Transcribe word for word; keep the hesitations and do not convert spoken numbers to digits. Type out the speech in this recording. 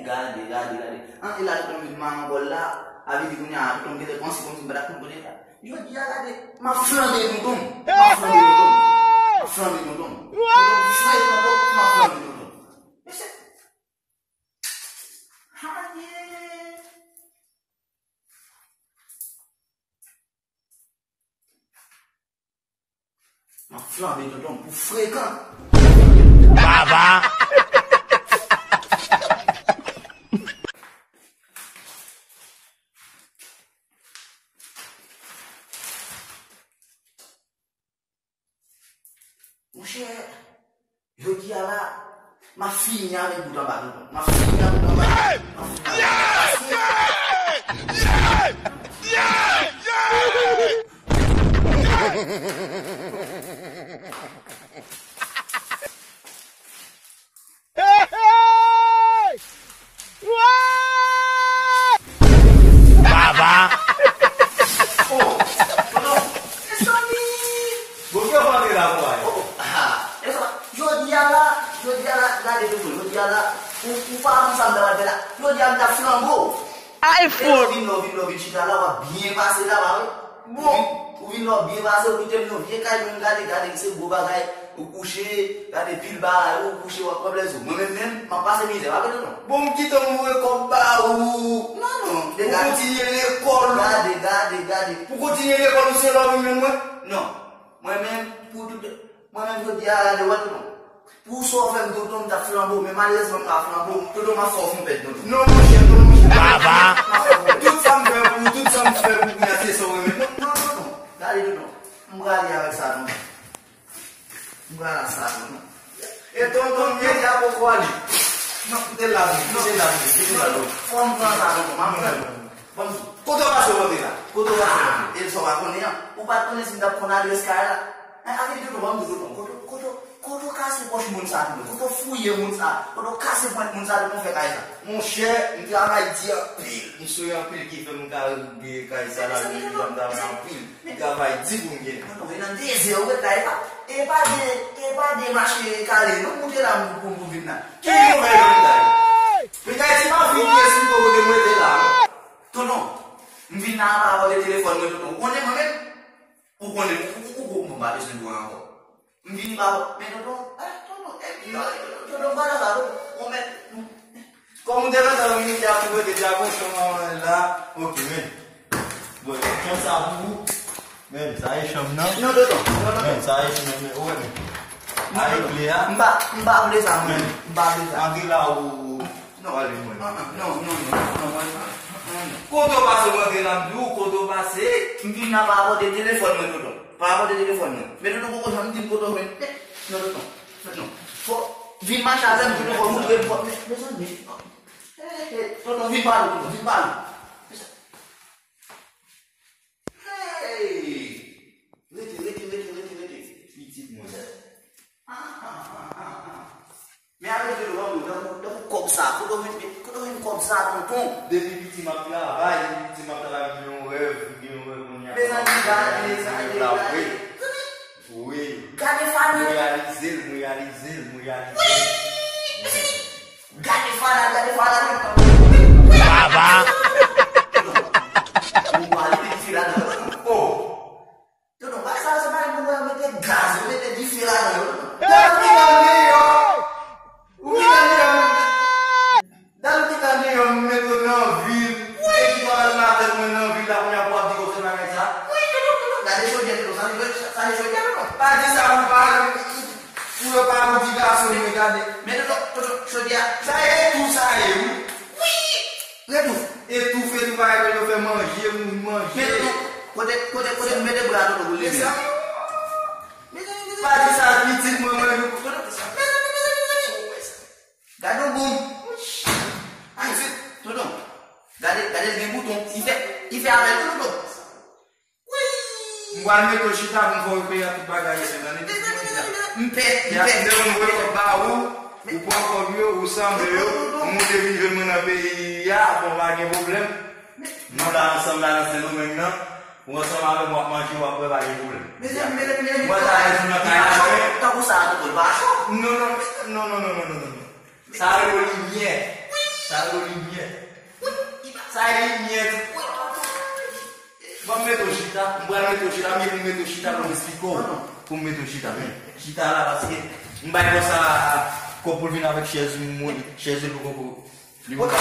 Gade, gade, gade. An, e la tonton vin mayon kòl la. A vle di kounye a tonton genlè panse kòmsi m pa t ap konn kote l la. Jodi a gade, m ap flanbe tonton m. M ap flanbe tonton m. M ap flanbe tonton m. Tonton m fre tonton, m ap flanbe tonton m. Mesye. Aye. M ap flanbe tonton m pou frekan. Baba. Monchè, jodi a la, m ap fini avèk bout anba tonton. M ap fini avèk bout anba. M ap fini avèk bout anba. Hey! Hey! Baba. Oh, tonton, mezanmi. Bon, ki w ap antre la pou a yo? Oh, ah, e sa, jodi a la, jodi a la, gade tonton, jodi a la, ou, ou pa konn sa m ta pral fè la. Jodi a m ta flanbo. Epi w vin la, w vin la, w vin chita la, w ap byen pase la, pa vre? Bon. Ou vin la, w byen pase, w kite m nan vye kay mwen, gade, gade, se gwo bagay, ou kouche, gade pil bagay, ou kouche, w ap pran plezi w. Mwen menm, menm, m ap pase mizè, pa vre, tonton? Bon, m kite w, m voye kòb ba ou. Non, non, pou kontinye lekòl ou. Gade, gade, gade. Pou kontinye lekòl ou, se la w vin jwenn mwen? Non. Mwen menm, pou tout, mwen menm jodi a, gade, wè tonton. Pou sa w fè m tonton, m t ap flanbo, men malerezman m pa flanbo. Tonton, m ap fè w fon pèd tonton. Non, monchè, non, monchè. Baba. M ap fè w fon pèd. Tout sa m fè pou ou, tout sa m fè pou ou, kounye a, se sa w renmen. Non, non, tonton. Gade tonton. M prale avèk sa tonton. M prale ak sa tonton. E tonton, m gen di a poko ale. Non, kite l la, kite l la, kite l la. Fò m pran sa tonton, m ap pran. Ban m di, kote w pase w antre la? Kote w pase w antre? E sa w pa konnen an? Ou pa t konnen si m t ap konn adrès kay la? An, avèk tonton, ban m di tonton, kote, kote, kote w kase pòch moun sa tonton? Kote w fouye moun sa? Kote w kase pwent moun sa tonton fè kay sa? Monchè, m travay di anpil, m swe anpil ki fè m ka gen kay sa la, jodi a m travay anpil. M travay di pou m gen. Tonton, e nan dezè ou ret la, e pa, e pa de, e pa de mache kale, non, moute la pou, pou, pou vin la. Ki move jan m ta ye? Pita e ti pa vin esplike w kote m rete la, non. Tonton, m vin la pa avè telefòn mwen, tonton. Ou konnen mwen menm? Ou konnen, ou, ou, ou, ou, m pa bezwen di w ankò. M vin pa, men tonton, eh, tonton, eh, tonton, tonton, pa la, tonton. Ou mèt, kòm ou te gentan vini, te ap tou rete, te ap pran chanm an la. Ok, men. Bon, chanm sa pou ou. Men, sa e chanm nan. Non, tonton, non, tonton. Men, sa e chanm nan, men, ou wè, men. Non, tonton. Avèk kle a. M pa, m pa vle sa, mwen. Men. M pa vle sa. Antre la, ou, ou. Non. Pale mwen. Ah, ah, non, non, non, non, non, non, non, non. Kote w pase w antre la, m di w, kote w pase? M vin la pa avè telefòn mwen, tonton. Pa avè telefòn mwen. Men tonton poko janm di m kote w jwenn. Non, tonton. Non, non. Fò vin mache avè m, tonton, fò moutre m, fò. Men, mezanmi. Eh, eh, tonton, vin pale, tonton, vin pale. Hey! Rete, rete, rete, rete, rete. Pitit mwen. Ah, ah, ah, ah, ah. Men arete lò, tankou, tankou kòb sa. Kote w jwenn, kote w jwenn kòb sa, tonton? Depi piti m ap travay, depi piti m ap travay, m gen yon rèv, m gen yon rèv kounye a. Mezanmi, gade, gade, gade. Wi. Gade fanmi. M reyalize l, m reyalize l, m reyalize l. Wi! Gade fana, gade fana. Baba. Ou pa li mete dife ladan. Oh. Tonton, bagay sa yo se bagay pou mwen mete gaz, yo mete dife ladan yo. Gade ki nan deyò. Ou ki nan deyò. Dam ki nan deyò, m met w nan vil. Wi. E ki pral nan tèt mwen nan vil la, kounye a pou w ap di konsa bagay sa. Wi, tonton, tonton. Gade chodyè, tonton. Sa se, sa se chodyè, tonton. Pa di sa pou pa, pou yo pa pou di gason, men gade. Men tonton, tonton, chodyè a. Sa e tou sa ye, wi. Wi. Retou. E tou, fè tou bagay, yo fè manje, moun manje. Men tonton, kote, kote, kote nou mete bra, tonton, pou leve? Mezanmi. Pa di sa, pitit mwen, mwen, tonton. Mezanmi, mezanmi, mezanmi. Gade yon boum. Ay, tonton. Gade, gade l gen bouton. Li fè, li fè avè l tou, tonton. Wi. M pral mete w chita pou m fè w peye tout bagay yo, tande? M pè, m pè. Lè m voye kòb ba ou, ou pran kòb yo, ou sanble yo, ou monte vin jwenn mwen nan peyi a, bon, pa gen pwoblèm. Nou la ansanm la nan Sendomeng nan. Ou ansanm avè m, w ap manje, w ap bwè, pa gen pwoblèm. Mezanmi, mezanmi, mezanmi. Mwen ta renmen nan kay la, men. Tankou sa, tankou l pa cho. Non, non, non. Sa rele limyè. Wi. Sa yo limyè. Sa e limyè. Ban m mete w chita. M pral mete w chita. M gen pou m mete w chita pou m esplike w. Pou m mete w chita. Men, chita la paske m bay konsa kòb pou l vin avèk chèz moun. Chèz li poko. Li poko.